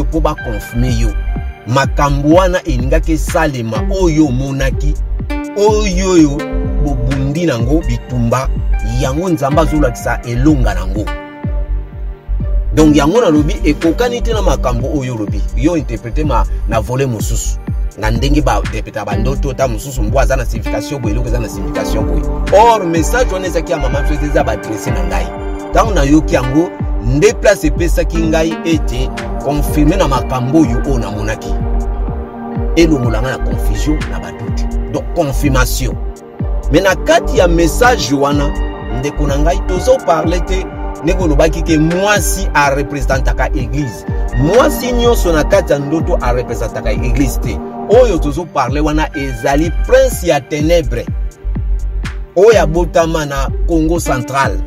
yo mpo baconfirme yo makambo wana elingaki esalema oyo omonaki oyo oyo bobundi nango bitumba yango nzambe azolakisa elonga nango donc yango nalobi ekokani te na makambo oyo olobi yo interprete ma na volet mosusu na ndenge bainterpreta bandoto ta mosusu mbwa aza na signification boye eloko eza na signification boye or message wana ezaki ya mama biso eza baadresse na ngai ntango nayoki yango nde place epesaki ngai ete confirme na makambo oyo oyo namonaki elongola ngai na confusion na badoute donc confirmation me na kati ya message wana ndeko na ngai tozoparle te ndenge olobaki ke mwasi arepresentaka eglize mwasi nyonso na kati ya ndoto arepresentaka eglize te oyo tozoparle wana ezali prince ya tenebre oyo abotama na congo central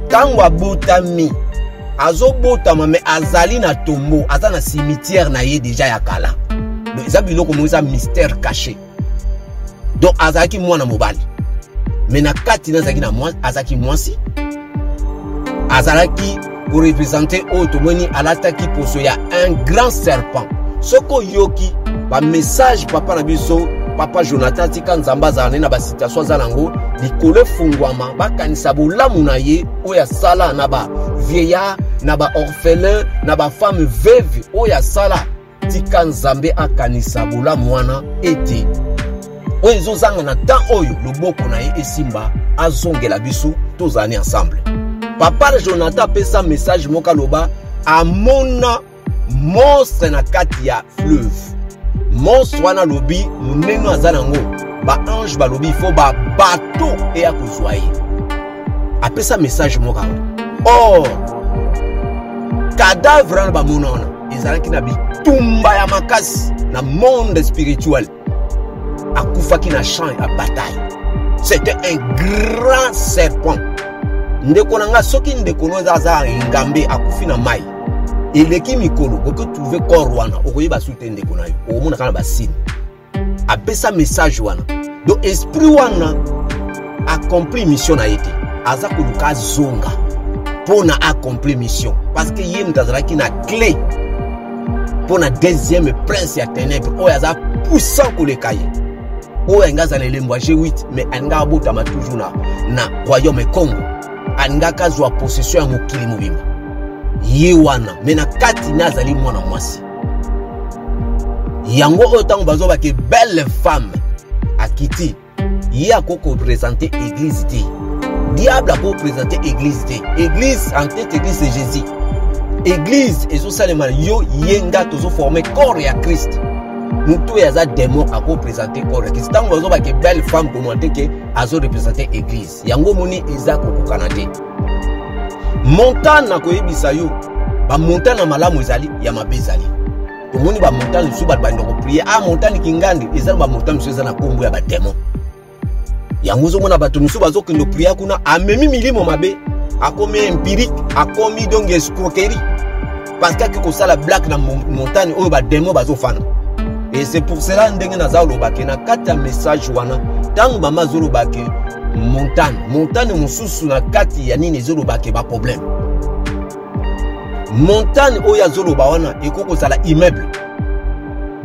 ntango abotami azobotama me azali na tombo aza na cimetière na ye deja ya kala donc eza biloko moko eza mystère caché donc azalaki mwana mobali me na kati na azalaki na azalaki mwasi azalaki korepresente oyo tomoni alataki poso ya un grand serpent soki oyoki bamessage papa na biso papa jonathan tika nzambe azala nde na basitation aza nango likolo efungwama bakanisa bolamu na ye oyo asala na ba vieillard na ba orphelin na bafemme veuve oyo asala tika nzambe akanisa bolamu wana ete oyo ezozanga na temps oyo loboko na ye esimba azongela biso tozala ni ensemble papa jonathan apesa message moko aloba amona monstre na kati ya fleuve monstre wana alobi monene aza nango baange balobi ifo babato eya kozwa ye apesa message moko yango or cadavre wana bamona wana ezalaki na bitumba ya makasi na monde spirituel akufaki na champ ya bataille c'était un grand serpent ndeko na nga soki ndeko no eza aza engambe akufi na mai eleki mikolo okoki trouve corps wana okoyeba su te ndeko na yo okomona kaka na basine apesa message wana donc esprit wana accompli mission na ye te aza koluka azonga mpo na accompli mission parce que ye moto azalaki na clé mpo na deuxième prince ya ténèbre oyo aza puissant koleka ye oyo alingi azala elembo ya g8 mais alingi abotama toujours na, na royaume congo alingaki azwa possession ya mokili mobimba ye wana me na kati na azali mwana mwasi yango oyo ntango bazobake belle femme akiti ye akoki kopresente église te diable akoki kopresente église te église en tête église c'est jésus église ezosalema yo ye nga tozoforme corps ya christ motu oyo aza démon akopresente corps ya christ ntango bazobake belle femme komona te ke azorepresente église yango omoni eza kokokana te montagne nakoyebisa yo bamontagne ya malamu ezali ya mabe ezali tomoni bamontagne mosusu bato banda koprie a ah, montagne kingandi eza na bamontagne mosusu eza na nkombo ya bademon yango ozomona bato mosusu bazokende oprie kuna amemi milimo mabe akomi empirique akomi donc escroquerie parce que ake kosala black na montagne oyo bademo bazofanda et c'est pour cela ndenge naza koloba ke na kati ya message wana ntango mama azoloba ke montagne montagne mosusu na kati ya nini ezoloba ke baproblème montagne oyo azoloba wana ekoki kozala immeuble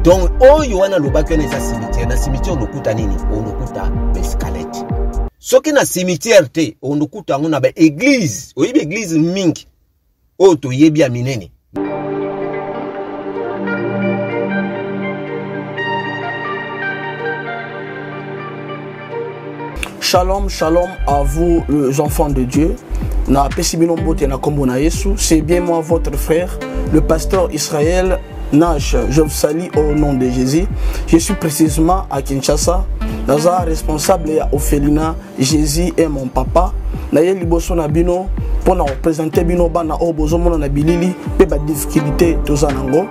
donc oyo wana alobaki wana eza cimetière na cimetière olokuta nini olokuta baescalete soki na cimetière te olokuta yango na baeglise oyebi eglise mingi oyo toyebi ya minene Shalom, shalom à vous, les enfants de Dieu. Na na kombo na Yesu. C'est bien moi, votre frère, le pasteur Israël Nash. Je vous salue au nom de Jésus. Je suis précisément à Kinshasa. Naza responsable ya Ophelina Jésus est mon papa. Naye liboso na bino mpo na kopresente bino bana oyo bozomona na bilili mpe badifficulté toza nango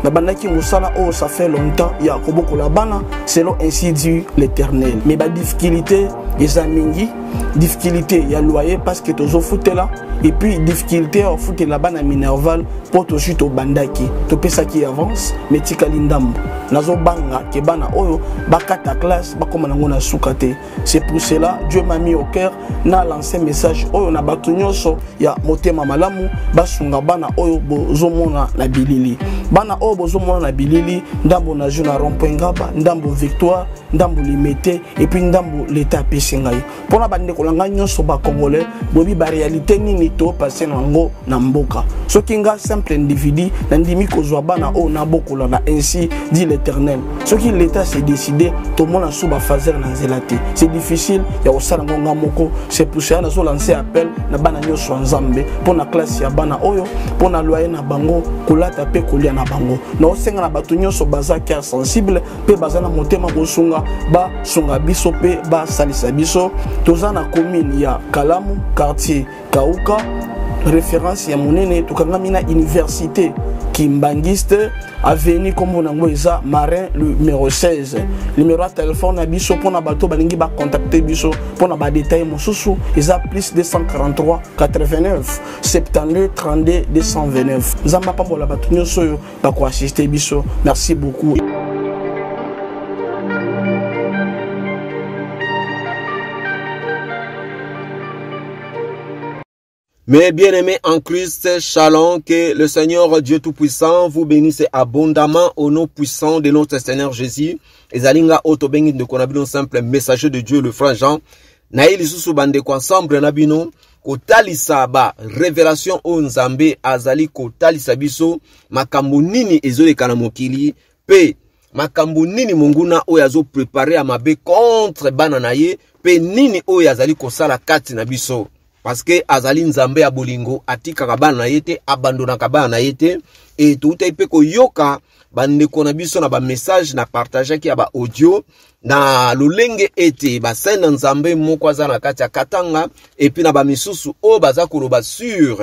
nabandaki mosala oyo ça fait longtemps ya kobokola bana selon ainsi dit l'éternel mais badifficulté eza mingi Difficulté ya loyer parce que tozofutela, et puis difficulté ya kofutela bana minerval mpo tozwi, tobandaki, topesaki avance, mais tikali ndambo. Nazobanga ke bana oyo bakata classe, bakóma nango na suka te. C'est pour cela Dieu m'a mis au cœur na lancer message oyo na bato nyonso ya motema malamu, basunga bana oyo bozomona na bilili. Bana oyo bozomona na bilili, ndambo nazwi na rond-point Ngaba, ndambo Victoire, ndambo Limete, et puis ndambo leta apesi ngai. Mpona bandeko na ngai nyonso bacongolais, boyebi baréalité nini topase na yango na mboka. Soki nga simple individu nandimi kozwa bana oyo nabokola na ainsi dit l'Éternel, soki l'État s'est décidé, tomona su bafaser na nzela te. C'est difficile ya kosala yango nga moko. C'est pour cela nazolancer appel na bana nyonso ya Nzambe, mpo na classe ya bana oyo, mpo na loyer na bango, kolata mpe kolia na bango. Naosenga na bato nyonso baza cœur sensible mpe baza na motema kosunga, basunga biso mpe basalisa biso. Toza na commune ya Kalamu, quartier Kauka, référence ya monene. Tokangami na université Kimbangiste, avenue nkombo nango eza Marin, numéro 16. Numéro ya telefone na biso mpona bato balingi bacontacte biso mpona badetail mosusu eza plus 243 89 72 32 229. Nzambe apambola bato nyonso oyo bakoassiste biso. Merci beaucoup. Mes bien-aimés en Christ, shalom, que le Seigneur Dieu Tout-Puissant vous bénisse abondamment au nom puissant de notre Seigneur Jésus. Ezali nga oyo tobengi ndeko na bino, simple messager de Dieu, le frère Jean. Naye lisusu, bandeko, ensemble na bino kotalisa ba révélation oyo Nzambe azali kotalisa biso, makambo nini ezoleka na mokili mpe makambo nini monguna oyo azoprépare ya mabe contre bana na ye, mpe nini oyo azali kosala kati na biso, parce que azali Nzambe ya bolingo, atikaka bana na ye te, abandonaka bana na ye te. E toutaki mpe koyoka bandeko na biso na bamessage na partageaki ya baaudio na lolenge ete basali na Nzambe moko aza na kati ya Katanga, et puis na bamisusu oyo baza koloba sur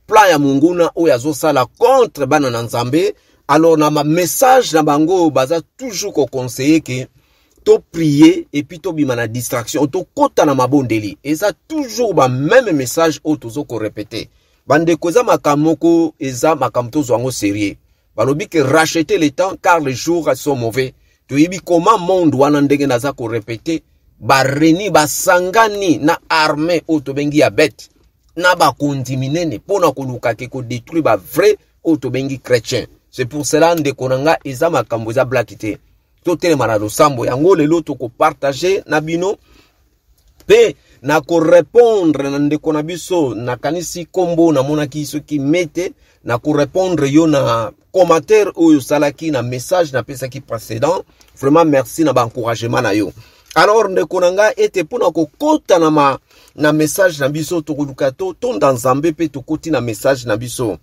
plan ya monguna oyo azosala contre bana na Nzambe. Alors na bamessage na bango, baza toujours koconseiller ke toprier et puis tobima na distraction, tokɔta na mabondeli. Eza toujours bameme message oyo tozo korépéter, bandeko. Eza makambo moko, eza makambo tozwa yango sérieux. Balobi ke racheter le temps car les jours sont mauvais. Toyebi koma monde wana, ndenge naza korépéter, bareni basangani na armée oyo tobengi ya bête na bakonzi minene mpona koluka ke kodétruire bavrai oyo tobengi chrétien. C'est pour cela, ndeko na nga, eza makambo eza blague te. Totelema na losambo. Yango lelo tokopartage na bino mpe na korépondre na ndeko na biso. Nakanisi nkombo namonaki soki mete na korépondre yo na commentaire oyo osalaki na message napesaki précédent. Vraiment merci na baencouragement na yo. Alors ndeko na ngai, ete mpona kokɔta na message na biso, tokoluka totonda Nzambe mpe tokoti na message na biso.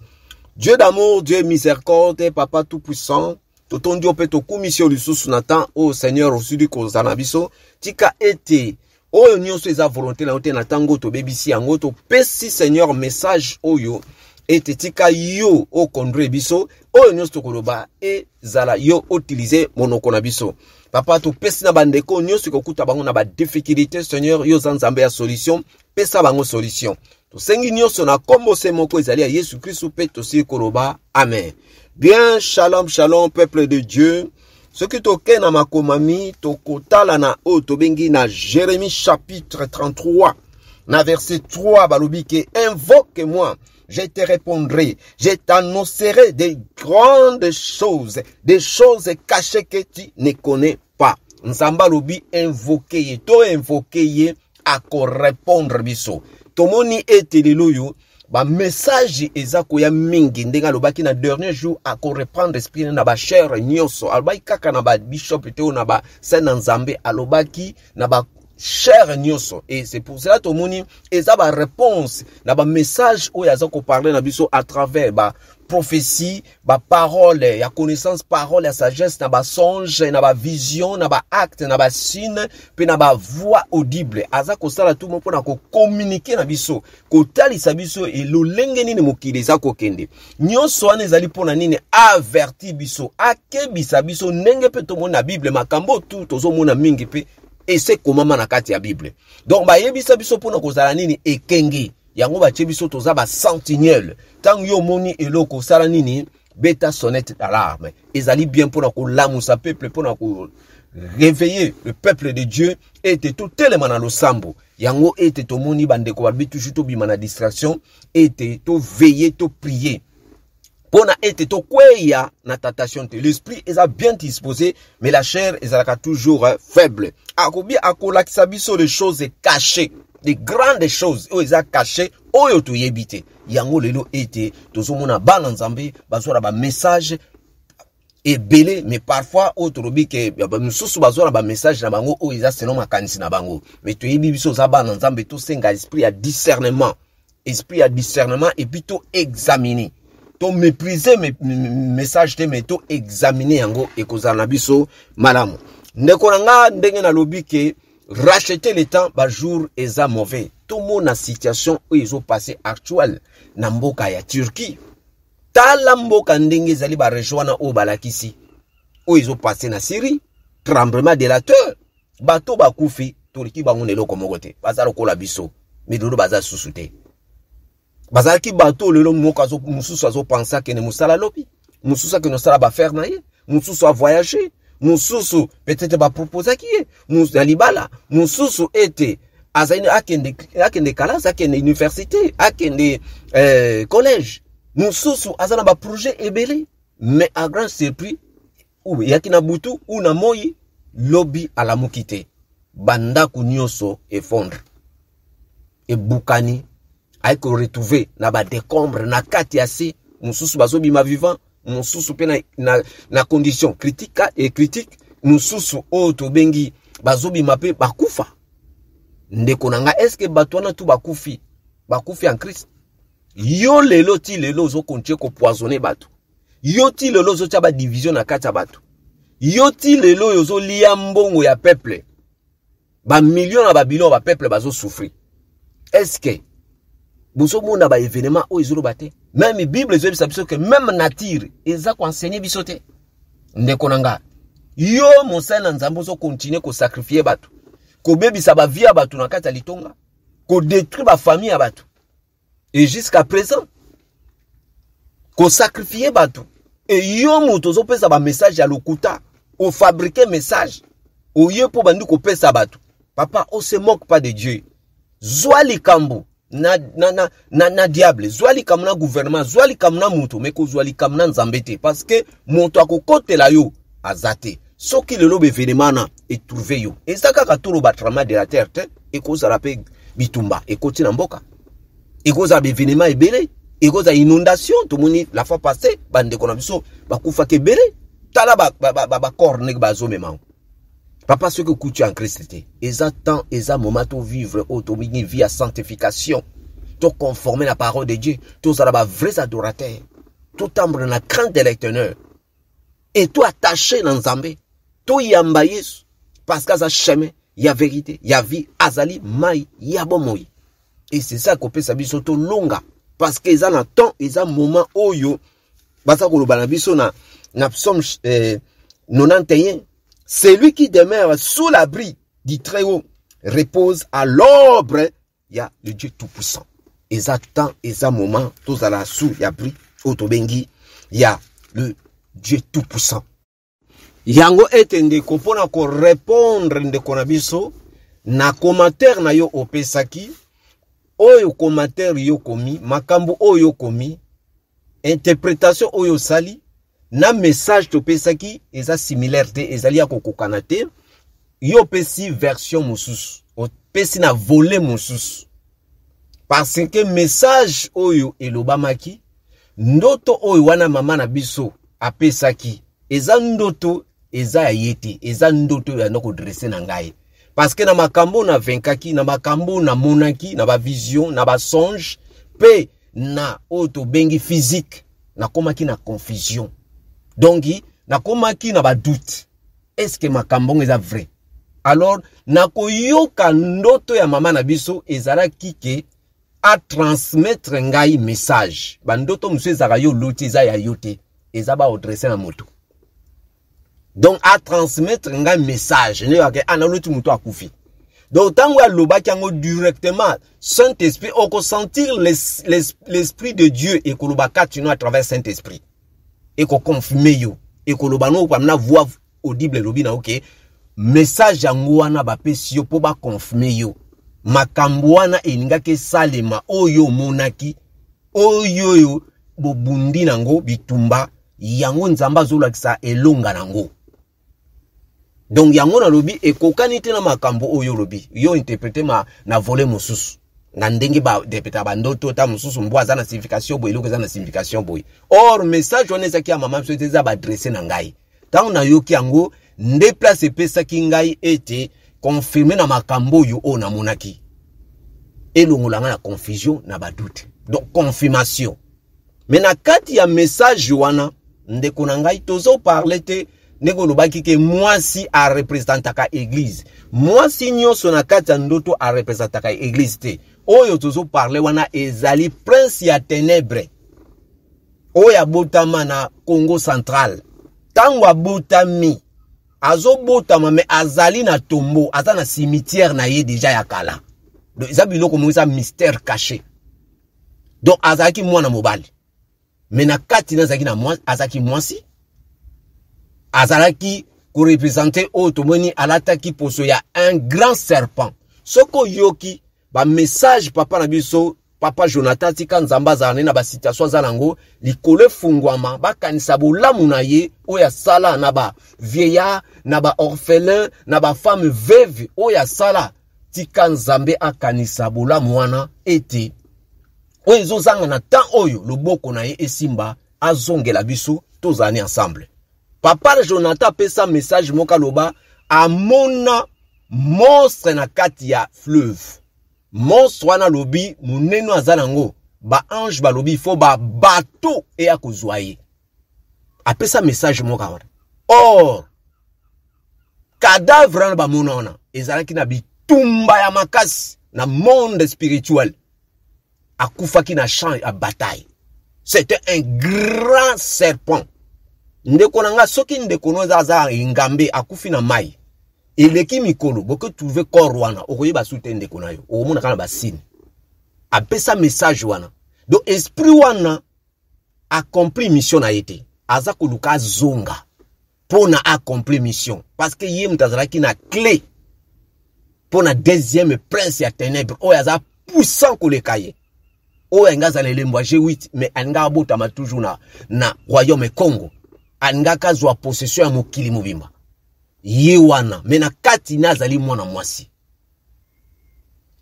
Dieu d'amour, Dieu miséricorde, Papa tout puissant, totondi yo mpe tokumisi yo lisusu na temps oyo. Seigneur, osili kozala na biso. Tika ete oyo nyonso eza volonté na yo te na ntango tobebisi yango, topesi Seigneur message oyo ete tika yo oconduire biso. Oyo nyonso tokoloba, ezala yo outilize monoko na biso. Papa, topesi na bandeko nyonso ekokuta bango na badifficulté. Seigneur, yo oza Nzambe ya solution, pesa bango solution. Tosengi nyonso na nkombo se moko ezali ya Yesu Kristu mpe tosili koloba amen. Bien, shalom, shalom, peuple de Dieu. Soki tokei na makomami, tokotala na oyo tobengi na Jérémie chapitre 33 na verset 3. Balobi ke invoque moi, je te répondrai, je t'annoncerai des grandes choses, des choses cachées que tu ne connais pas. Nzambe alobi invoque ye, to invoque ye, akorépondre biso. Tomoni ete lelo oyo bamessage eza koya mingi, ndenge alobaki na dernier jour akoreprendre esprit na bachair nyonso. Alobaki kaka na babishop te, oyo na basali na Nzambe, alobaki na bachair nyonso. Et c'est pour cela tomoni eza baréponse na bamessage oyo aza koparle na biso à travers ba prophétie, baparole ya connaissance, parole ya sagesse, na basonge, na bavision, na baacte, na basigne mpe na bavoix audible. Aza kosala tu mpona kocommuniquer na biso, kotalisa biso elolenge nini mokili eza kokende. Nyonso wana ezali mpona nini? Averti biso, akebisa biso, ndenge mpe tomoni na Bible makambo tu tozomona mingi mpe. Ese ekomama na kati ya Bible. Donc bayebisa biso mpona kozala nini? Ekenge. Yango batie biso toza ba sentinelle. Ntango yo omoni eloko, osala nini? Beta sonnette d'alarme. Ezali bien mpona kolamusa peuple, mpona ko réveiller le peuple de Dieu ete totelema na losambo. Yango ete tomoni bandeko balobi toujours tobima na distraction, ete toveiller, toprier mpona ete tokweya na tentation te. L'esprit eza bien disposé, mais la chair ezalaka toujours faible. Akobi akolakisa biso les choses cachées, de grandes choses oyo eza caché, oyo toyebi te. Yango lelo ete tozomona bana Nzambe bazwa na bamessage ebele, mais parfois oyo tolobi ke misusu bazwa na bamessage na bango oyo eza selon makanisi na bango. Mais toyebi biso oza bana Nzambe, tosenga esprit ya discernement, esprit ya discernement, et puis to examiner, to mépriser message te, mais to examiner yango, ekozala na biso malamu. Ndeko na nga, ndenge nalobi ke racheter le temps, bajour eza mauvais. Tomona situation oyo ezopasse actuelle na mboka ya Turquie. Tala mboka ndenge ezali, baregion wana oyo balakisi oyo ezopasse na Syrie, tremblement de la terre, bato bakufi, toliki bango na eloko moko te. Baza lokola biso, mais lelo baza susu te. Bazalaki bato, lelo moko mosusu azopense akende mosala lobi, mosusu akende osala baaffaire na ye, mosusu avoyage, mosusu peut-être baproposaki ye na libala, mosusu ete azali akende kalasi, akende université, akende collège, mosusu aza na baprojet ebele. Mais à grande surprise, ou eyaki na butu ou na moi, lobi alamuki te, bandako nyonso effondre, ebukani, ayi koretrouve na badécombres na kati ya se. Mosusu bazobima vivant, mosusu mpe na condition critique et critique, mosusu oyo tobengi bazobima mpe bakufa. Ndeko na ngai, est-ce bato wana tu bakufi, bakufi en Christ? Yo lelo, ti lelo ozokontinue kopoisonner bato. Yo ti lelo ozotia badivision na kati ya bato. Yo ti lelo oyo ozolia mbongo ya peuple, bamillion na babilion, bapeuple bazosouffrir. Est-ce bozomona baévénement oyo ezoloba te? Même Bible ezoyebisa biso ke même nature eza koenseigner biso te. Ndeko na nga, yo mosali na Nzambe, ozokontinue kosacrifier bato, kobebisa bavie ya bato na kati ya litonga, kodétruire bafamille ya bato, et jusqu'à présent kosacrifier bato. E yo moto ozopesa bamessage ya lokuta, ofabriquer message oye mpo bandi kopesa bato. Papa, on se moque pas de Dieu. Zwa likambo na diable, zwa likambo na gouvernement, zwa likambo na moto, me kozwa likambo na Nzambe te, parce que moto akokotela yo aza te. Soki lelo baévénement na etrouve yo, eza kaka toloba tremblement de la terre te, ekozala mpe bitumba ekoti na mboka, ekozala baévénement ebele, ekozala inondation. Tomoni la fois passée bandeko na biso bakufaki ebele. Tala bacorps ndenge bazomema yango. Papa, soki okuti en Christ te, eza temps, eza moment tovivre oyo tomingi vie ya sanctification, toconforme na parole de Dieu, tozala bavrais adorateurs, totambola na crainte de l'Éternel et to attaché na Nzambe, toyamba Yesu, parce que aza chemin ya vérité, ya vie, azali mai ya bomoi. Et c'est ça kopesa biso tolonga, parce que eza na temps, eza moment oyo baza koloba na biso na psaume 91: celui qui demeure sous l'abri du Très-Haut repose à l'ombre ya le Dieu Tout-Puissant. Eza temps, eza moment tozala sous ya abri oyo tobengi ya le Dieu Tout-Puissant. Yango ete ndeko, mpona korépondre ndeko na biso na commentaire na yo opesaki, oyo commentaire yo komi, makambo oyo okomi, interprétation oyo osali na message topesaki eza similaire te, ezali ya kokokana te. Yo opesi version mosusu, opesi na volet mosusu, parce que message oyo elobamaki, ndoto oyo wana mama na biso apesaki, eza ndoto eza ya ye te, eza ndoto oyo anda kodresser na ngai, parce que na makambo navenkaki, na makambo namonaki, na bavision, na basonge mpe na oyo tobengi physique, nakomaki na confusion. Donc nakomaki na badoute: est ce que makambo ngo eza vrai? Alors nakoyoka ndoto ya mama na biso ezalaki ke atransmettre ngai message. Bandoto mosusu ezalaka yo oloti, eza ya yo te, eza baadresser na moto. Donc atransmettre ngai message nde yake analoti moto akufi. Donc ntango alobaki yango directement, Saint Esprit, okosentir l'esprit de Dieu ekoloba kati no à travers Saint Esprit, ekoconfirme yo, ekoloba no na voix audible, elobi na yo ke message yango wana bapesi yo mpo baconfirme yo makambo wana elingaki esalema, oyo omonaki, oyo oyo bobundi nango bitumba, yango Nzambe azolakisa elonga nango. Donc yango nalobi ekokani te na makambo oyo olobi yo, interprete ma na volet mosusu, na ndenge bainterpreta bandoto. Ta mosusu mbwa aza na signification boye, eloko eza na signification boye. Or message wana ezaki ya mama biso ete eza baadresse na ngai. Ntango nayoki yango, nde place epesaki ngai ete confirme na makambo oyo oyo namonaki, elongola ngai na confusion, na badoute. Donc confirmation. Mais na kati ya message wana, ndeko na ngai, tozoparle te ndenge olobaki ke mwasi arepresentaka église. Mwasi nyonso na kati ya ndoto arepresentaka église te. Oyo tozoparle wana ezali prince ya ténèbre oyo abotama na Congo Central. Ntango abotami, azobotama, me azali na tombeau, aza na cimetière na ye déjà ya kala. Donc eza biloko moko eza mystère caché. Donc azalaki mwana mobali, me na kati na azalaki na azalaki mwasi, azalaki korepresente oyo tomoni alataki poso ya un grand serpent. Soki oyoki bamessage papa na biso, papa Jonathan, tika Nzambe azala nde na basituation aza nango, likolo efungwama, bakanisa bolamu na ye oyo asala na bavieillard, na baorphelin, na bafemme veuve oyo asala. Tika Nzambe akanisa bolamu wana, ete oyo ezozanga na temps oyo loboko na ye esimba, azongela biso, tozala ni ensemble. Papa Jonathan apesa message moko, aloba amona monstre na kati ya fleuve. Monstre wana, alobi monene aza nango, baange balobi fo babato eya kozwa ye. Apesa message moko wana. Or cadavre wana bamona wana ezalaki na bitumba ya makasi na monde spirituel, akufaki na champ ya bataille. C'était un grand serpent. Ndeko na nga, soki ndeko no eza aza engambe, akufi na mai, eleki mikolo, boke trouve corps wana, okoyeba su te ndeko na yo, okomona kaka na basigne. Apesa message wana. Donc esprit wana accompli mission na ye te, aza koluka azonga mpo na accompli mission, parce que ye moto azalaki na clé mpo na deuxième prince ya ténèbre oyo aza puissant koleka ye, oyo alingi azala elembo ya G8, mais alingi abotama toujours na royaume Congo, alingaki azwa possession ya mokili mobimba, ye wana. Me na kati na azali mwana mwasi.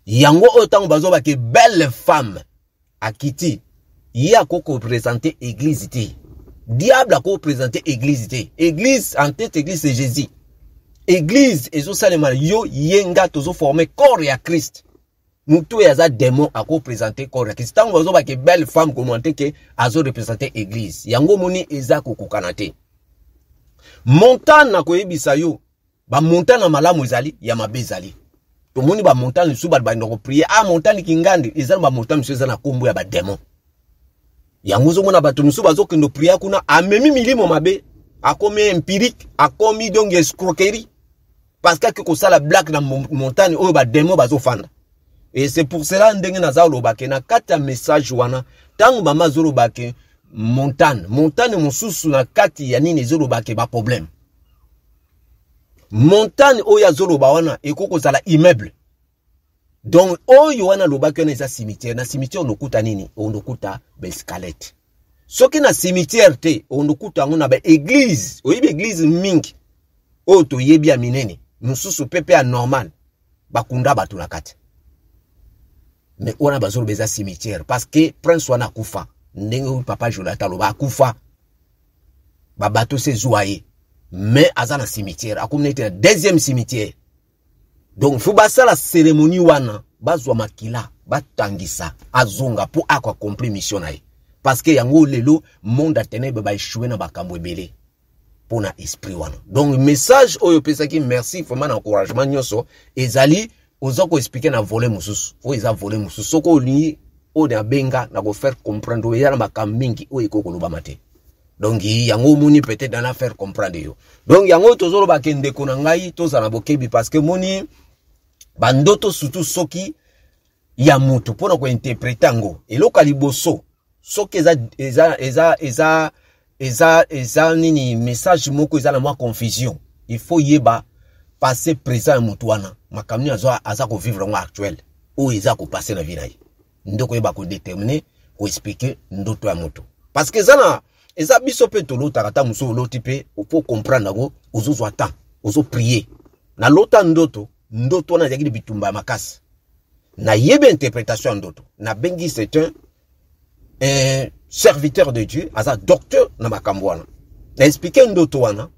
Yango oyo ntango bazobake belle femme akiti, ye akoki korepresente église te. Diable akoki kopresente église te. Église en tête, église c'est Jésus. Église ezosalema yo, ye, nga, tozoforme corps ya Christ. Motu oyo aza démon akopresente corps ya Christ? Ntango bazobake belle femme, komona te ke azorepresente église. Yango omoni eza kokokana te. Montagne, nakoyebisa yo, bamontagne ya malamu ezali, ya mabe ezali. Tomoni bamontagne mosusu bato balinda koprier, ah, montagne Kingandi. Eza na bamontagne mosusu eza na nkombo ya badémon. Yango ozomona bato mosusu bazokende prier kuna, amemi milimo mabe, akomi empirique, akomi donc escroquerie, parce que ake kosala blague na montagne oyo badémon bazofanda. Et c'est pour cela ndenge naza olobake na kati ya message wana, ntango mama azolobake montagne, montagne mosusu na kati ya nini, ezolobake baproblème. Montagne oyo azoloba wana ekoki kozala immeuble. Donc oyo wana alobaki wana eza cimetière. Na cimetière onokuta nini? Onokuta baescalette. Soki na cimetière te, onokuta yango na baeglise. Oyebi eglise mingi oyo toyebi ya minene, mosusu mpe mpe ya normal, bakunda bato na kati. Mais wana bazoloba eza cimetière parce que prince wana akufa. Ndenge papa Jonathan aloba, akufa, babato se ezwa ye, mais aza na cimetière, akomi neti na deuxième cimetière. Donc fo basala cérémonie wana, bazwa makila, batangisa, azonga mpo akoaccomplir mission na ye. Parce que yango lelo monde ya ténèbre baéchoué na makambo ebele mpo na esprit wana. Donc message oyo opesaki, merci vraiment na encouragement nyonso. Ezali oza koexpliquer na volet mosusu, oyo eza volet mosusu. Soki olingi oyo nabenga na kofaire comprendre, oyo eza na makambo mingi oyo ekoki kolobama te. Donc yango omoni, peut-être na faire comprendre yo. Donc yango tozoloba ke ndeko na ngai, tozala bokebi, parce que moni bandoto, surtout soki ya moto, mpona kointerpréter yango, eloko ya liboso, soki eza nini, message moko eza na mwa confusion, il faut yeba passé, présent ya motu wana, makambo nini aza kovivre yango actuel, oyo eza kopasser na vie na ye, nde koyeba kodéterminer, koexpliquer ndoto ya moto. Parce que eza na eza biso mpe tolotaka, ata mosusu oloti mpe, po comprendre yango ozozwa temps, ozoprier. Nalota ndoto, ndoto wana ezalaki bitumba ya makasi. Nayebi interprétation ya ndoto, nabengi, c'est un serviteur de Dieu, aza docteur na makambo wana. Na expliquer ndoto wana,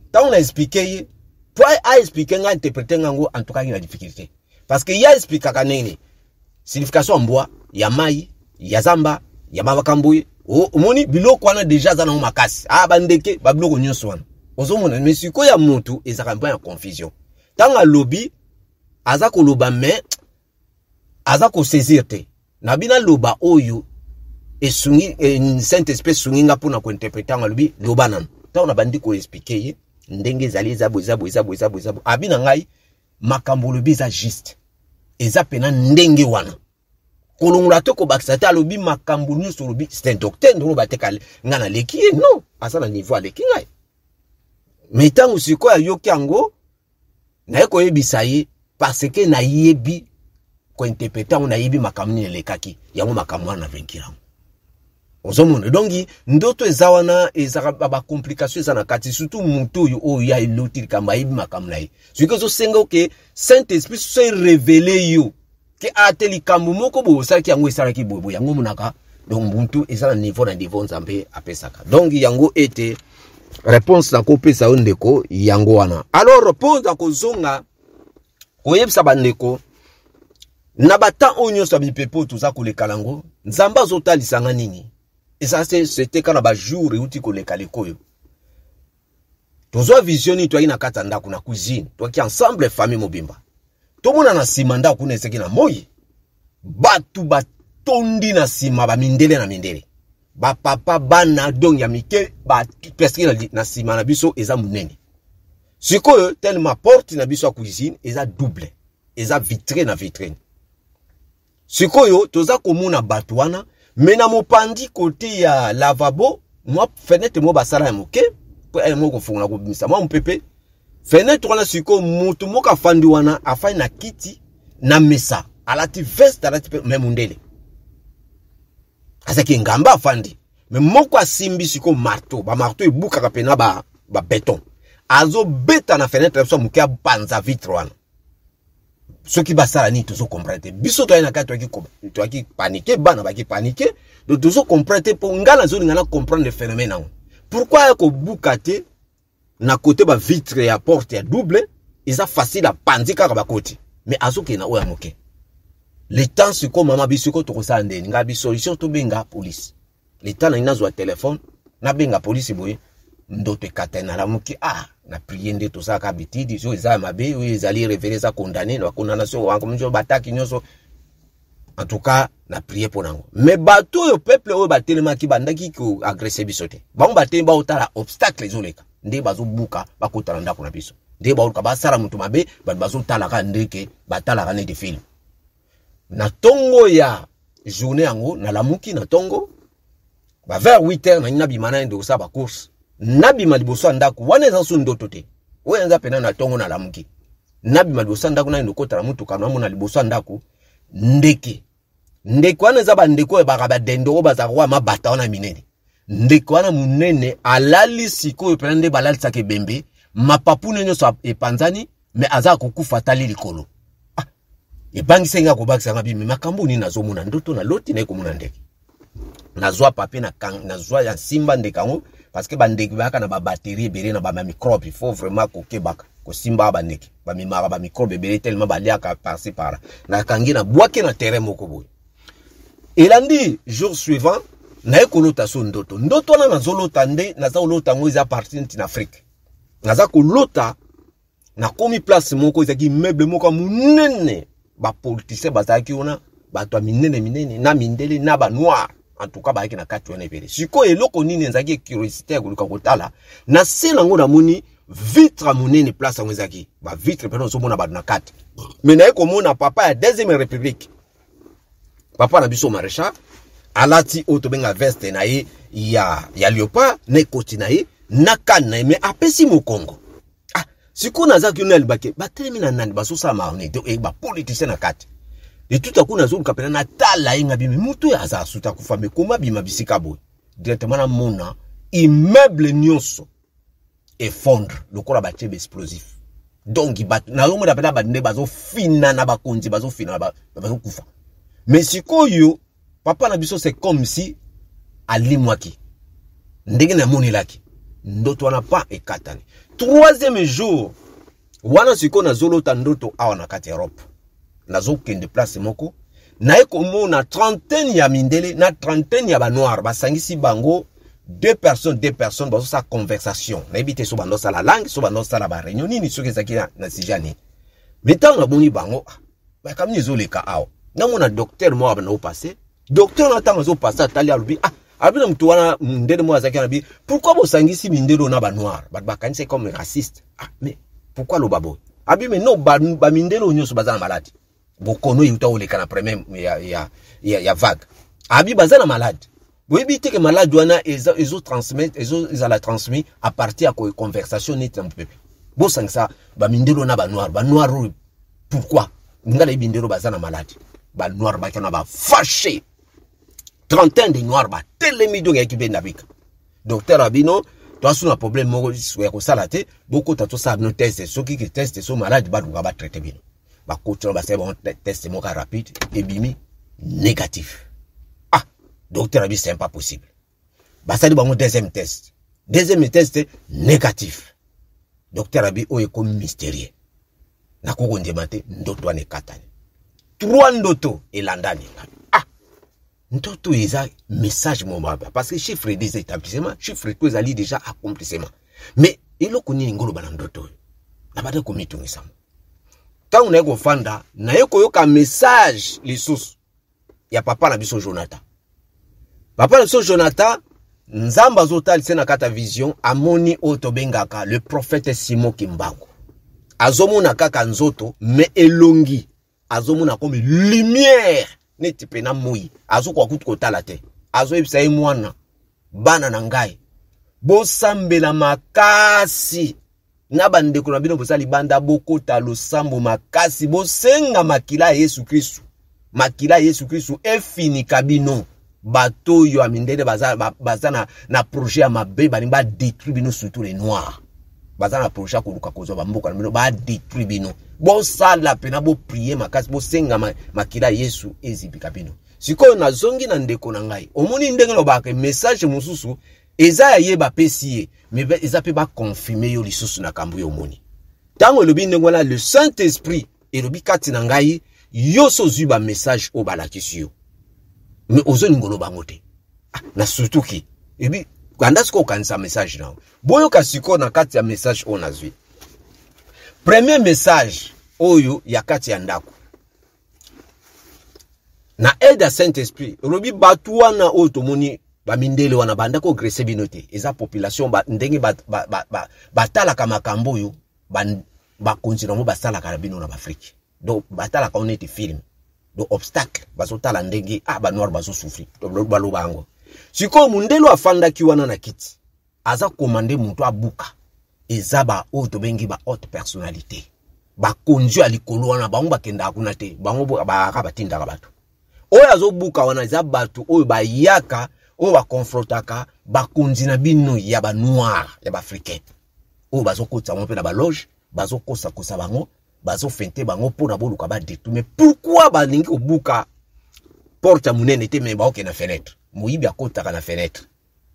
ntango na expliquer ye, po aexpliquer nga, interpréter nga yango, en tout cas na difficulté, parce que ye aexpliquaka nini, signification ya mbwa, ya mai, ya zamba, ya makambo ye. Omoni biloko wana déjà aza nango makasi, a bandeke, babiloko nyonso wana ozomona. Mais sikoyo ya motu ezalaka mpo ya confusion. Ntango alobi, aza koloba mais aza kosaisir te. Na bino aloba oyo esungi Saint Esprit esungi nga mpona kointerpréter yango. Alobi: "Loba nano." Ntango nabandi koexpliquer ye ndenge ezali, eza boye, eza boye, eza boye, eza boye, eza boye, abi na ngai: "Makambo olobi eza juste, eza pena ndenge wana, kolongola te, kobakisa te." Alobi makambo nyonso olobi, c'est un docteur. Ndoloba te ngai naleki ye, non, aza na niveau aleki ngai. Mais ntango sikoyo ayoki yango, naye koyebisa ye, parce que nayebi kointerpréter yango, nayebi makambo nini elekaki yango, makambo wana navaincre yango. Ozomona, donc ndoto eza wana, ezaka bacomplication eza na kati, surtout motu oyo oyo aloti likambo, ayebi makambo na ye. Soki ozosenga oke Saint Esprit so erévéler yo ke ate likambo moko boye osalaki yango, esalaki boye boye, yango omonaka. Donc mutu eza na niveau na niveau Nzambe apesaka. Donc yango ete réponse nakopesa yo, ndeko, yango wana. Alors mpo kozonga koyebisa bandeko, na batemps oyo nyonso ya mipepe oyo toza koleka nango, Nzambe azotalisanga nini? Eza c'était kaka na bajour euti koleka leko oyo tozwa vision nini. Toyaki na kati ya ndako, na cuisine, toyaki ensemble, famille mobimba. Tomona na nsima ndako kuna ezalaki na moi, bato batondi na nsima, bamindele na mindele, bapapa, bana, donc ya mike, presque na nsima na biso eza monene. Sikoyo tellement porte na biso ya cuisine eza double, eza vitre na vitrine. Sikoyo toza komona bato wana, mais na mopandi, côté ya lavabo, mwa fenêtre moko basala ya moke mpo ya moko kofungola, kobimisa mwa mopepe, fenêtre wana. Sikoyo motu moko afandi wana, afandi na kiti na mesa, alati veste, alati mpe mais mundele, azalaki ngamba, afandi. Mais moko asimbi sikoyo marteau, bamarteau ebukaka mpena babéton, ba azobeta na fenêtre na biso ya moke, apanza vitre wana. Soki basala nini, tozocomprendre te. Biso toyai na kati, toyaki paniqué, bana baki paniqué. Donc tozocomprendre te, mpo ngai nazolinga na comprendre phénomène yango, pourquoi aya kobuka te na côté bavitre ya porte ya double? Eza facile, apanzi kaka bakoti, mais azokende na oyo ya moke. Le temps sikoyo, mama, biso sikoyo tokosala ndeni? Ngai bi solution, tobenga police. Le temps nangi nazwa telefone, nabenga polisi boye, ndoto ekata. Nalamuki, ah, na prier nde tosalaka habitude. So eza ya mabe oyo ezali révélé, eza condamné na bacondamnation nyonso, bataki nyonso. En tout cas na prier mpo nango. Mais bato oyo, peuple oyo batelemaki, bandaki koagresser biso te. Bango batelemi, baotala obstacle ezoleka, nde bazobuka, bakota na ndako na biso, nde baoluka basala moto mabe. Bato bazotalaka ndeke batalaka neti film. Na ntongo ya journée yango, nalamuki na ntongo ba vers 8 heures, nangi nabima, nayende kosala bacourse. Nabima liboso ya ndako wana, eza so ndoto te oyo eza pena na ntongo. Nalamuki, nabima liboso ya ndako, nayende kokota na mutuka, namona liboso ya ndako ndeke. Ndeke wana eza bandeko oyo baka badendo, oyo bazalaka kwa mabata wana minene. Ndeke wana monene alali sikoyo mpena nde balalisaka ebembe, mapapu ne nyonso epanzani, mais aza kokufa, atali likolo. Ah, ebangisa nga, kobakisa nga bimi makambo nini nazomona ndoto. Naloti, naye komona ndeke, nazwa papier, nazwa ya nsimba ndeke yango, parce que bandeke bayaka na babactérie ebele, na bamicrobe. Il faut vraiment kokebaka kosimba bandeke, bamemaka bamicrobe ebele tellement baliaka par-ci par-là. Nakangi, nabwaki na terrain moko boye. Elandi jour suivant, naye kolota so ndoto. Ndoto wana nazolota nde naza kolota yango, eza parti neti na Afrique. Naza kolota, nakomi place moko, ezalaki immeuble moko ya monene, bapoliticien bazalaki wana, bato ya minene minene, na mindele na banoir. En tout cas bayaki na kati wana ebele. Sikoyo eloko nini ezalaki curiosité ya koluka kotala na se nango, namoni vitre ya monene, place yango ezalaki bavitre mpena ozomona bato na kati. Mais naye komona papa ya deuxième république, papa na biso maréchal, alati oyo tobenga veste na ye ya léopard na ekoti na ye na kane na ye, mais apesi mokongo. Ah, sikoyo nazalaki no alibake batelemi na nani, bazosala maoni e bapoliticien na kati. Et tout à coup nazoluka mpena natala ye, nga bimi motu oyo aza asuta akufa, mais koma bima bisika boye? Directement namona immeuble nyonso effondre lokola batie baexplosif. Donc bato nazomona mpena bato nde bazofina na bakonzi, bazofina, bazokufa. Mais sikoyo papa na biso, c'est comme si alimwaki ndenge namonelaki ndoto wana pa ekatani. Troisième jour wana, sikoyo nazolota ndoto awa na kati ya Europe, nazokende place moko, naye komona trentaine ya mindele na trentaine ya banoir, basangisi bango deux personnes, deux personnes, bazosala conversation. Nayebi te so bandosala langue, so bandosala baréunion nini, soki ezalaki na sujet nini. Mais ntango namoni bango, makambo ezoleka awa, namona docteur moko abanda kopase. Docteur na ntango azopase, atali, alobi: "Ah." Alobi na motu wana, mindele moko azalaki, alobi: "Pourquoi bosangisi mindele na banoir?" Bato bakanisi comme raciste. "Ah, mais pourquoi aloba boye?" Abi: "Mais non, bamindele oyo nyonso baza na maladi, bokono euta oleka na première ya vague." Abi baza na maladi, boyebi te ke maladi wana ezotransmettre, ezala transmis à partir ya conversation neti na mopepe. Bosangisa bamindele na banoir, banoir oyo pourquoi? Nga nayebi ndelo baza na maladi. Banoir baki wana bafâché, trentaine de noir batelemi. Donc eyaki mpe ndabika docteur abino toasu na problème moko ya kosala te, bokota tosala bino test. Soki ke test so maladi, baluka batraite bino. Bakoti wana, basali bango test moko ya rapide, ebimi négatif. Ah, docteur abi: "C'est pas possible." Basali bango deuxième test, deuxième test négatif. Docteur abi: "Oyo ekomi mystérieux, nakoki kondima te." Ndoto wana ekatani, trois ndoto elandani. Ah, ndoto eza message moko, parce que chiffre des établissements, chiffre to ezali déjà accomplissement. Mais eloko nini ngoloba na ndoto oyo? Nabanda komitungisama. Ntango naye kofanda, naye koyoka message lisusu ya papa na biso Jonathan. Papa na biso Jonathan, Nzambe azotalisa na kati ya vision, amoni oyo tobengaka le prophète Simon Kimbangu. Azomona kaka nzoto, mais elongi azomona comme lumière neti pena moi, azokoka kutu kotala te. Azoyebisa ye: "Mwana, bana na ngai, bosambela makasi na bandeko na bino boza libanda, bokota losambo makasi, bosenga makila ya Yesu Kristu, makila ya Yesu Kristu efinika bino. Bato oyo ya mindele baza na projet ya mabe, balingi badétruire bino, surtout les noirs. Baza na projet ya koluka kozwa bamboka na bino, badétruire bino. Bosala mpena, boprier makasi, bosenga makila ya Yesu ezibika bino." Sikoyo nazongi na ndeko na ngai, omoni ndenge lobaka message mosusu eza ya ye, bapesi ye, mais eza mpe baconfirme yo lisusu na kambo yo omoni. Ntango elobi ndenge wana, le Saint Esprit elobi kati na ngai: yo so ozwi bamessage oyo balakisi yo, mais ozolinga oloba yango te. Ah, na surtout ebi kanda sikoyo okanisa message na yo. Boyoka sikoyo na kati ya message oyo nazwi. Premier message oyo ya kati ya ndako na aide ya Saint Esprit elobi: bato wana oyo tomoni, bamindele wana, banda koagresser bino te, eza population ba, ndenge batalaka ba, ba, ba makambo oyo bakonzi nango basalaka na bino na baafrike. Donc batalaka ngo neti film. Donc obstacle bazotala ndenge, ah, banoir bazosouffrir, baloba yango. Sikoyo mundele afandaki wana na kiti, aza komande moto abuka, eza ba oyo tobengi ba haute personnalité, bakonzi ya likolo wana. Bango bakendaka kuna te, bango bayaka, batindaka bato. Oyo azobuka wana eza bato oyo bayaka, oyo bakonfrontaka bakonzi na bino ya banoir, ya baafricain, oyo bazokotisa bango mpe na baloge, bazokosakosa bango, bazofeinter bango mpona boluka badétourner. Mais pourquoi balingi kobuka porte ya monene te, mais baokende na fenêtre? Moyibi akotaka na fenêtre.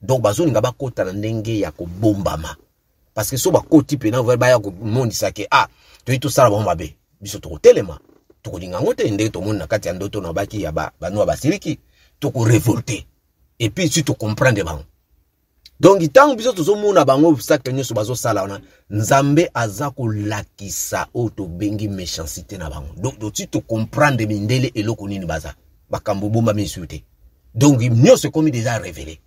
Donc bazolinga bakota na ndenge ya kobombama, parce que so bakoti mpena, baya komonisa ke ah, toyi tosala bango mabe, biso tokotelema, tokolinga yango te. Ndenge tomoni na kati ya ndoto na baki ya banoir basiliki, tokorévolter et puis si tocomprendre bango. Donc ntango biso tozomona bango obstacle nyonso bazosala wana, Nzambe aza kolakisa oyo tobengi méchanceté na bango. Donc si tocomprendre mindele eloko nini baza, makambo ebombami esu te. Donc nyonso ekomi deja révélé.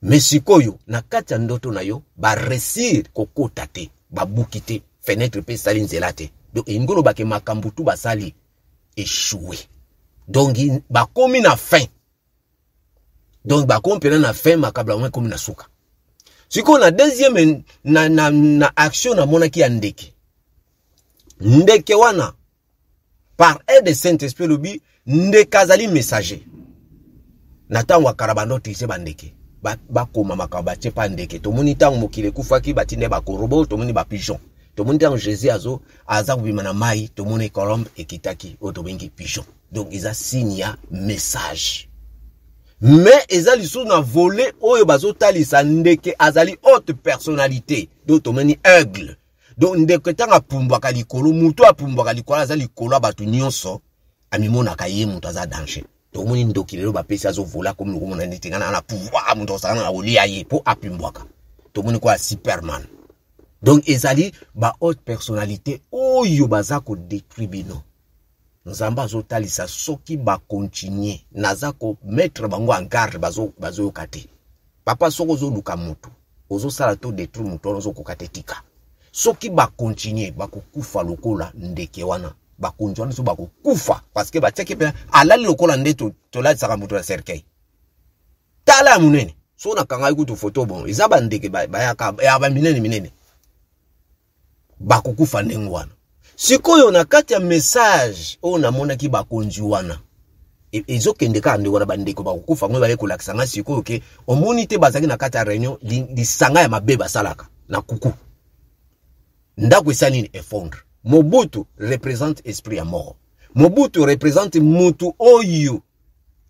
Mais sikoyo na kati ya ndoto na yo baresir kokota te, babuki te, fenêtre mpe esali nzela te. Donc elingi oloba ke makambo tu basali échoué. Donc bakomi na fin. Donc bakomi mpena na fin, makambo yango ekomi na suka. Sikoyo na deuxième na action namonaki ya ndeke. Ndeke wana par aide de Saint-Esprit elobi ndeke azali messager. Na ntango ya kala bando utiliser bandeke, bakoma makambo batie pa ndeke. Tomoni ntango mokili ekufaki batinde bakorobo, tomoni bapigeon. Tomoni ntango Jésus azo aza kobima na mai, tomoni colombe ekitaki oyo tobengi pigeon. Donc eza signe ya message. Mais eza lisusu na volet oyo bazotalisa ndeke azali haute personnalité. Donc tomoni aigle. Donc ndeke ntango apumbwaka likolo, moto apumbwaka likolo aza likolo ya bato nyonso, amimonaka ye moto aza danger. Tomoni ndoki lelo bapesi azovola komi lokomona neti nga na pouvoir, moto osakana na kolia ye mpo apumbwaka. Tomoni kwa Superman. Donc ezali ba haute personnalité oyo baza kodétruire bino. Nzambe azotalisa soki bakontinue, naza komettre bango en garde, bazoyoka te. Papa, soki ozoluka motu, ozosala to détruire motu wana, ozokoka te, tika. Soki bakontinue, bakokufa lokola ndeke wana. Bakonzi wana so bakokufa parce que batiaki mpe alali lokola nde tolalisaka moto na cercueil. Tala ya monene, so nakangaki kutu foto, bon eza bandeke bayaka ya baminene minene, bakokufa ndenge wana. Sikoyo na kati ya message oyo namonaki bakonzi wana ezokende kaka ndenge wana, bandeko bakokufa ngo baye kolakisa nga sikoyo ke omoni te bazalaki na kati ya réunion, lisanga ya mabe basalaka na kuku ndako esali nini, effondre. Mobutu représente esprit ya mort. Mobutu représente mutu oyo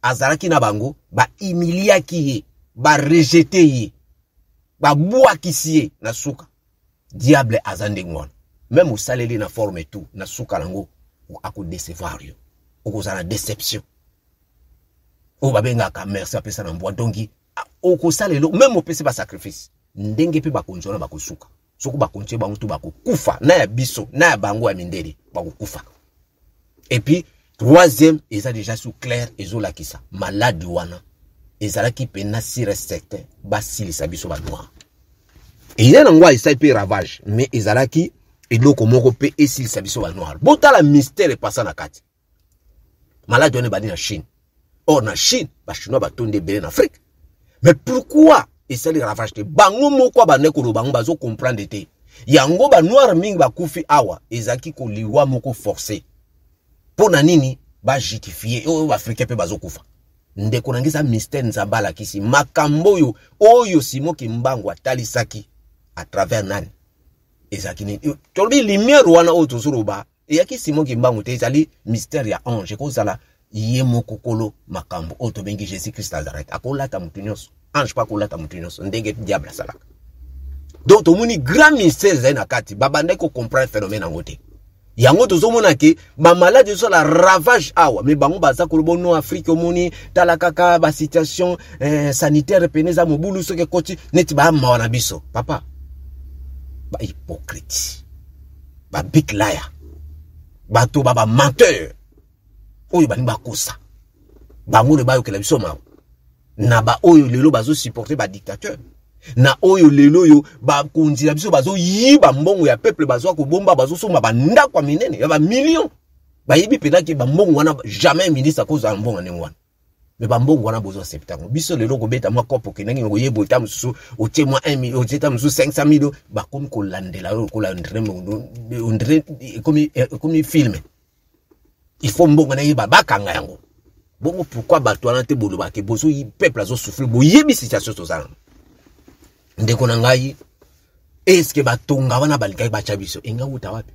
azalaki na bango, bahumiliaki ye, barejete ye, babwakisi ye na suka. Diable aza ndenge wana, même osaleli na forme tout, na suka nango akodecevoir yo, okozala na déception oyo babengaka merci apesa na mbwa. Donc okosala eloko, même opesi basacrifice, ndenge mpe bakonzi wana bakosuka. Soki bakonzi bango to bakokufa, na ya biso na ya bango ya mindele bakokufa. Et puis troisième eza déjà sous clair, ezolakisa maladi wana ezalaki mpena sûr et certain basilisa biso banoir. Eza nango esali mpe ravage, mais ezalaki eloko moko mpe esilisa biso banoir. Botala mystère epasa na kati. Maladi wana ebandi na Chine. Or na Chine, bachinois batondi ebele na Afrique. Mais pourquoi esali ravage te? Bango moko abandaki koloba bango bazocomprendre te. Yango banoir mingi bakufi awa ezalaki koliwa moko forcé. Mpo na nini bajustifie oyo baafricain mpe bazokufa? Ndeko na ngai, eza mystère. Nzambe alakisi makambo oyo oyo Simon Kimbangu atalisaki à travers nani, ezalaki nini? Tolobi lumière wana oyo tozoloba eyaki Simon Kimbangu te, ezali mystère ya ange. Ekozala ye moko kolo makambo oyo tobengi Jésus Christ Nazareth. Akolata motu nyonso, ange mpe akolata motu nyonso ndenge diable asalaka. Donc tomoni grand mystère ezali na kati, babandaki kocomprendre phénomène yango te. Yango tozomona ke bamaladi ezosala ravage awa, mais bango baza koloba no Afrique. Omoni, tala kaka basituation sanitaire pene eza mobulu, soki ekoti neti bamawa na biso. Papa, bahypocrite, babig liar, bato ba bamenteur oyo balingi bakosa bango le bayokela biso mawa na baoyo lelo bazosupporte badictateur, na oyo lelo oyo bakonzi na biso bazoyiba mbongo ya peuple, bazwa kobomba, bazosomba bandako ya minene ya bamillion. Bayebi mpenza ke bambongo wana, jamais ministre akozala mbongo ndenge wana, mais bambongo wana bozwa accepte yango. Biso lelo kobeta mwa kopo, okendaki koyeba ota mosusu otie mwa 1 million, otie ta mosusu 500 million, bakomi kolandela oyo lokola ondre ekomi film. Il faut mbongo nayeba bakanga yango bongo. Pourquoi bato wana te bolobaka bozo peuple azosouffrir? Boyebi situation tozala, ndeko na ngai. Eske batonga wana balingaki batya biso enga wuta wapi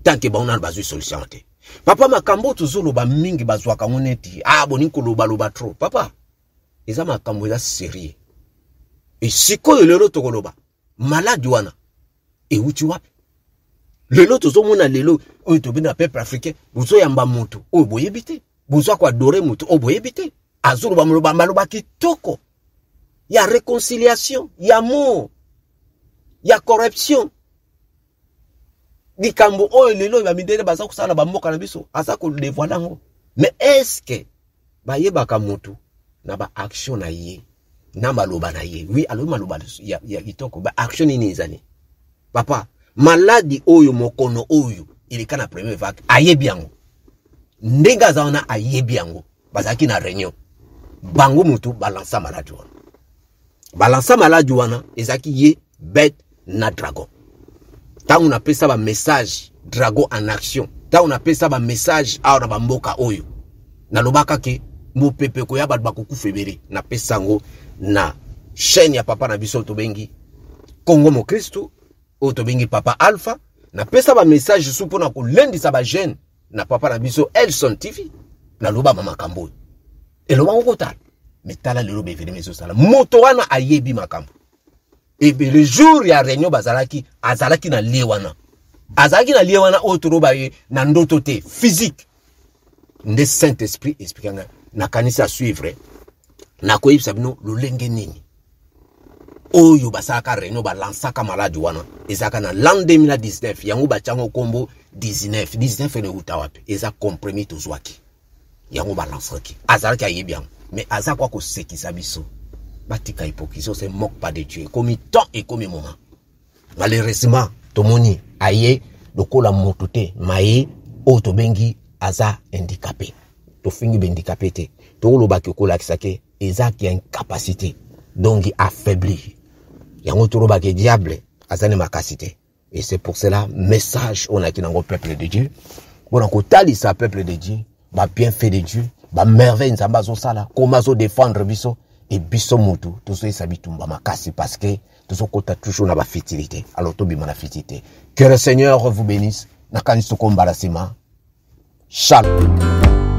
tant que bango nano bazwi solution te? Papa, makambo tozoloba mingi bazwaka ngo neti ah, boningi kolobaloba trop. Papa, eza makambo eza sérieux. E sikoyo lelo tokoloba maladi wana ewuti wapi? Lelo tozomona, lelo oyo tobengi na peuple africain, bozoyamba moto oyo boyebi te, bozwa koadorer moto oyo boyebi te, azoloba maloba, maloba kitoko ya réconciliation, ya amour, ya corruption. Likambo oyo lelo oyo bamindele baza kosala na bamboka na biso, aza kodévoiler yango. Mais est-ce bayebaka motu? Na ba action na ye na maloba na ye, oui, alobi maloba ya, ya kitoko. Ba action nini ezali, papa? Maladi oyo, mokono oyo eleka na première vague, ayebi yango ndenge aza wana, ayebi yango. Bazalaki na réunion, bango motu balansa maladi wana, balansa maladi wana. Ezalaki ye, bête na dragon. Ntango napesa bamessage dragon en action, ntango napesa bamessage awa na bamboka oyo, nalobaka ke mopepe koya, bato bakokufa ebele. Napesa yango na chaîne ya papa na biso tobengi Kongo Mokristu, oyo tobengi Papa Alpha. Napesa bamessage su mpona kolendisa bajeune na papa na biso Elson TV. Nalobama makambo oyo, elobaka kotala me tala lelo baevenema ezosala. Moto wana ayebi makambo ebe. Le jour ya réunion bazalaki, azalaki na lie wana, azalaki na lie wana oyo toloba ye na ndoto te, physique nde Saint Esprit explike ngai. Nakanisi à suivre, nakoyebisa bino lolenge nini oyo basalaka réunion, balansaka maladi wana. Ezalaka na l'an 2019, yango batyango nkombo 19 19. Ene euta wapi? Eza compromis tozwaki yango, balansaki. Azalaki, ayebi yango, mais aza kwa kosekisa biso. Batika hypocrisie, on se moque pas de Dieu. Ekomi temps, ekomi moment. Malheureusement tomoni aye lokola moto te, maye oyo tobengi aza handicapé. Tofingi bahandicapé te, tokolobaki kolakisa ke eza ki incapacité, donc affaibli. Yango tolobaki diable aza ne makasi te. Et c'est pour cela message oyo nayaki nango, peuple de Dieu, mpona kotalisa peuple de Dieu babienfait de Dieu, bamerveille Nzambe azosala, koma azodefendre biso. E biso motu tozoyesa bitumba makasi parce que tozokota toujours na bafutilité. Alors tobima na futilité. Que le Seigneur vous bénisse. Nakanisi tokombala nsima. Shalom.